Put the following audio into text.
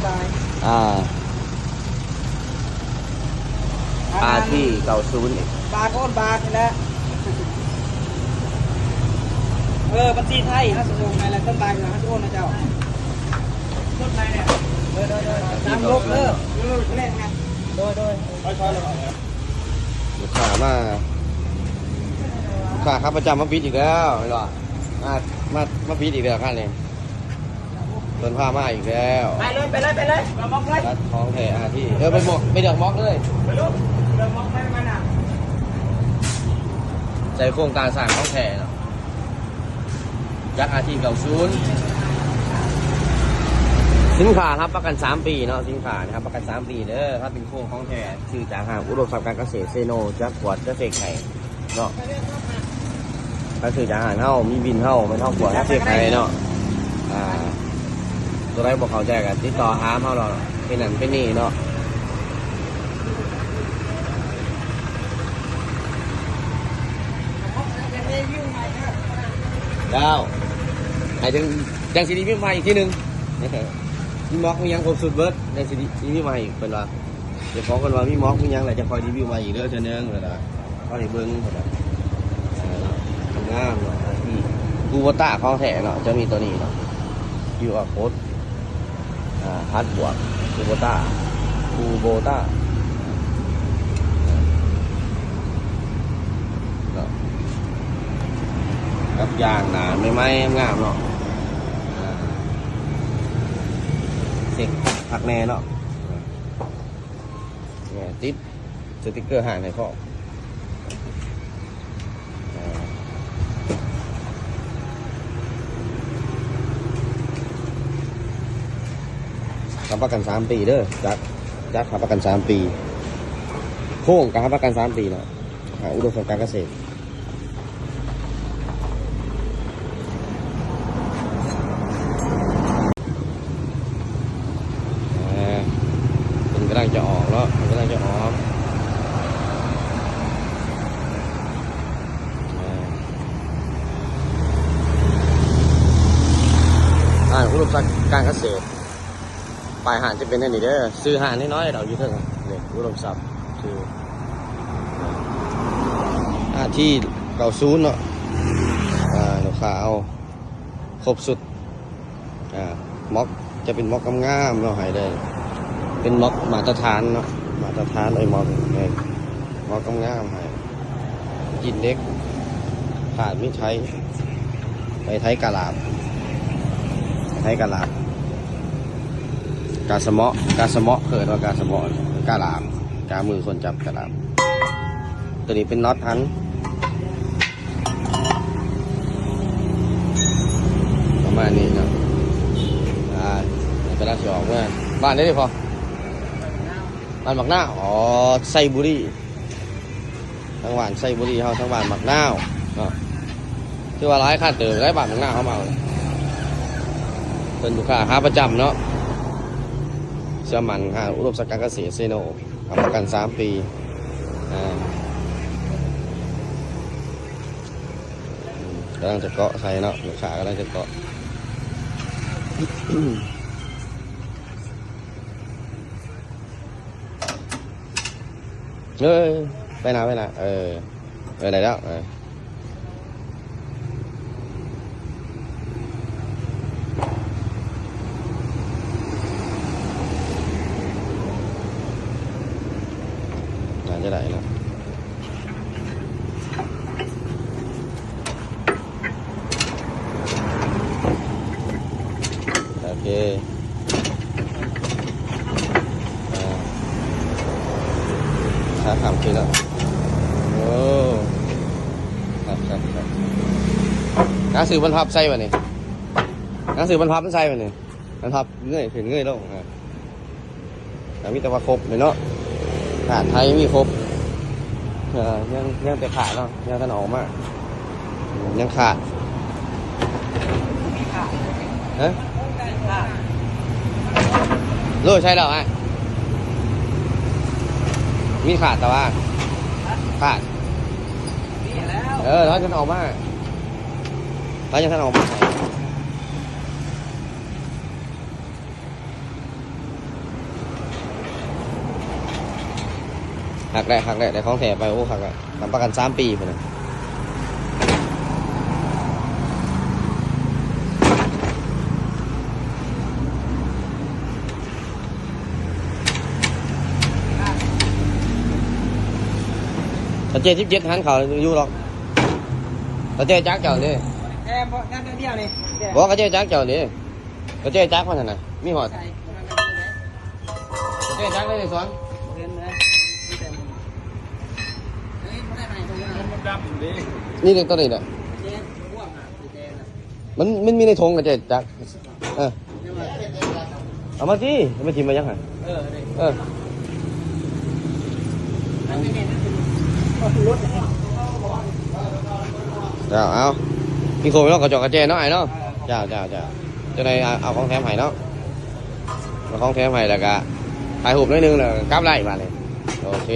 ອ່າ ອາ ອາ ທີ ເກົ້າສິບ ບາກໂອນບາກນີ້ແຫຼະ. ເອີ ບັນຊີໄທ ເຮົາຊິໂອນໃຫ້ແລ້ວ ຕົ້ນບາກເຮົາຊິໂອນໃຫ້ເຈົ້າ. ໂດຍ ໂດຍ ໂດຍ ຕາມລົກເດີ. ໂດຍ ໂດຍ ລູກຄ້າມາ ລູກຄ້າຂາປະຈຳມາປິດອີກແລ້ວ ເຫັນບໍ່? ມາ ມາ ມາປິດອີກແລ້ວຄັນນີ້. ເພິ່ນພາມາອີກແລ້ວ. ໄປເລີຍ ໄປເລີຍ ໄປເລີຍ ເລືອກມັອກເລີຍ. ຈັດຂອງແທ້ ອາ ທີ ເອີ ໄປໝອກ ໄປເລືອກໝອກເລີຍ. ໄປລູກ ເລືອກໝອກໄປມັນນະ ໃສ່ໂຄງການສ້າງຂອງແທ້ເນາະ. ຈັກ ອາ ທີ ເກົ້າສິບ ສິນຄ້າຮັບປະກັນສາມປີເນາະ. ສິນຄ້ານີ້ຮັບປະກັນສາມປີເດີ ຖ້າເປັນໂຄງຂອງແທ້ ຊື້ຈາກຫ້າງອຸດົມຊັບການກະເສດເຊໂນ ຈັກກວດຈັກເຊັກໃຫ້ ເນາະ. ກະຄືຈາກຮ້ານເຮົາ ມີບິນເຮົາ ແມ່ນເຮົາກວດເຮົາເຊັກໃຫ້ເນາະ. ອ່າ ຕົວໃດບໍ່ເຂົ້າໃຈກະຕິດຕໍ່ຫາເຮົາເນາະ ເປັນນັ້ນເປັນນີ້ເນາະ. ແລ້ວໃຫ້ເຖິງ ຈັ່ງຊິຣີວິວໃໝ່ອີກທີໜຶ່ງ ມີໝອກມີຫຍັງຄົບຊຸດເບິດ ຈັ່ງຊິຣີວິວໃໝ່ອີກ ເພິ່ນວ່າ. ເຈົ້າຂອງເພິ່ນວ່າມີໝອກມີຫຍັງແລ້ວ ຈະຄ່ອຍຣີວິວໃໝ່ອີກເດີເທື່ອໜຶ່ງ ເພິ່ນວ່າ. ເອົາໃຫ້ເບິ່ງ ເພິ່ນວ່າ ເອີ ງາມເນາະ. ອາ ທີ ຄູໂບຕ້າຂອງແທ້ເນາະ ຈະມີຕົວນີ້ເນາະ ຄິວອາໂຄດ ອາ ຮັດບວກ ຄູໂບຕ້າ ຄູໂບຕ້າ ເນາະ ກັບຢາງໜ້າໃໝ່ໆ ງາມໆ ເນາະ. ອາ ເຊັກຄັກແນ່ເນາະ. ແມ່ນ ຕິດສະຕິກເກີຮ້ານໃຫ້ພ້ອມ. ຮັບປະກັນສາມປີເດີ ຈັກ ຈັກຮັບປະກັນສາມປີ ໂຄງກະຮັບປະກັນສາມປີເນາະ. ຫາ ອຸດົມສັບການກະເສດ. ເອີ ເພິ່ນກຳລັງຈະອອກເນາະ ເພິ່ນກຳລັງຈະອອກ. ເອີ ຮ້ານອຸດົມສັບການກະເສດ. ປ້າຍຮ້ານຈະເປັນແນວນີ້ເດີ ຊື່ຮ້ານນ້ອຍໆດອກ ຢູ່ເທິງນີ້ ອຸດົມຊັບ ຊື່ ອາ ທີ ເກົ້າສິບ ເນາະ. ອ່າ ລູກຄ້າເອົາຄົບຊຸດ ອ່າ ໝອກຈະເປັນໝອກງາມໆເນາະ ໃຫ້ເລີຍ ເປັນໝອກມາດຕະຖານເນາະ ມາດຕະຖານ. ເອີ ໝອກ ເອີ ໝອກງາມໆໃຫ້ ຈີນເຫຼັກ ຂາດມີໄທ ໄປໄທກາລາບ ໄທກາລາບ ກາສະເໝາະ ກາສະເໝາະ ເອີ້ນວ່າກາສະເໝາະ ກາລາບ ກາມືຄົນຈັບກາລາບ. ຕົວນີ້ເປັນນັອດຫັ້ນ ປະມານນີ້ເນາະ. ອ່າ ກຳລັງຊິອອກເມືອ ບ້ານໃດເດພໍ່? ບ້ານໝາກນາວ ອໍ ໄຊບູລີ. ທາງບ້ານໄຊບູລີເຮົາ ທາງບ້ານໝາກນາວເນາະ ຖືວ່າຫຼາຍຄັນເຕີບໄດ໋ ບ້ານໝາກນາວເຮົາມາ. ເພິ່ນລູກຄ້າຂາປະຈຳເນາະ ເຊື່ອໝັ້ນ ຮ້ານອຸດົມສັບການກະເສດເຊໂນ ຮັບປະກັນສາມປີ. ອ່າ ກຳລັງຈະເກາະໃສ່ເນາະ ລູກຄ້າກຳລັງຈະເກາະ. ເອີ ໄປໜ້າ ໄປໜ້າ ເອີ ເອີ ໄດ້ແລ້ວ ເອີ ໜ້າຈະໄດ້ແລ້ວ. ໂອເຄ ອ່າ ຂາຂ້າມຄືນແລ້ວ. ໂອ້ ຄັກໆໆ ໜັງສືບັນພັບໃສ່ບາດນີ້ ໜັງສືບັນພັບມັນໃສ່ບາດນີ້ ບັນພັບເງີຍຂຶ້ນເງີຍລົງ ອ່າ. ກະມີແຕ່ວ່າຄົບເລີຍເນາະ ຂາດໄທມີຄົບ ເອີ ຍັງ ຍັງແຕ່ຂາດເນາະ ຍັງທັນອອກມາ ຍັງຂາດ ຮະ ໂລໃສ່ແລ້ວອະ ມີຂາດແຕ່ວ່າ ຂາດ ເອີ ລາວຍັງທັນອອກມາ ລາວຍັງທັນອອກມາ. ຄັກແຫຼະ ຄັກແຫຼະ ໄດ້ຂອງແທ້ໄປ ໂອ້ ຄັກແຫຼະ ຮັບປະກັນສາມປີພຸ້ນນະ. ກະເຈສິບເຈັດຫັ້ນເຂົາຢູ່ດອກ ກະເຈຈັກເຈົ້ານີ້ ແຕ່ບໍ່ ງານດຽວນີ້ ບໍ່ ກະເຈຈັກເຈົ້ານີ້ ກະເຈຈັກມັນຫັ້ນນະ ມີຮອດ ໃສ່ ກະເຈຈັກໄດ້ສອງ ເຫັນໄດ້ ນີ້ເດ້ ໂຕນີ້ແຫຼະ ມັນ ມັນມີໃນຖົງກະເຈຈັກ ເອີ ເອົາມາຕິ ເອົາມາຖິ້ມໄປຫຍັງຫັ້ນ ເອີ ເອີ ເອີ ເອົາ ເອົາ ກິນໂຄມເນາະ ກະຈອກກະແຈເນາະ ອ້າຍເນາະ ເຈົ້າ ເຈົ້າ ເຈົ້າ ຈັ່ງໃດ ເອົາ ເອົາຂອງແຖມໃຫ້ເນາະ ເອົາຂອງແຖມໃຫ້ ແລ້ວກະຖ່າຍຮູບໜ້ອຍໜຶ່ງ ແລ້ວກະກັບໄລບາດນີ້ ໂອເຄ.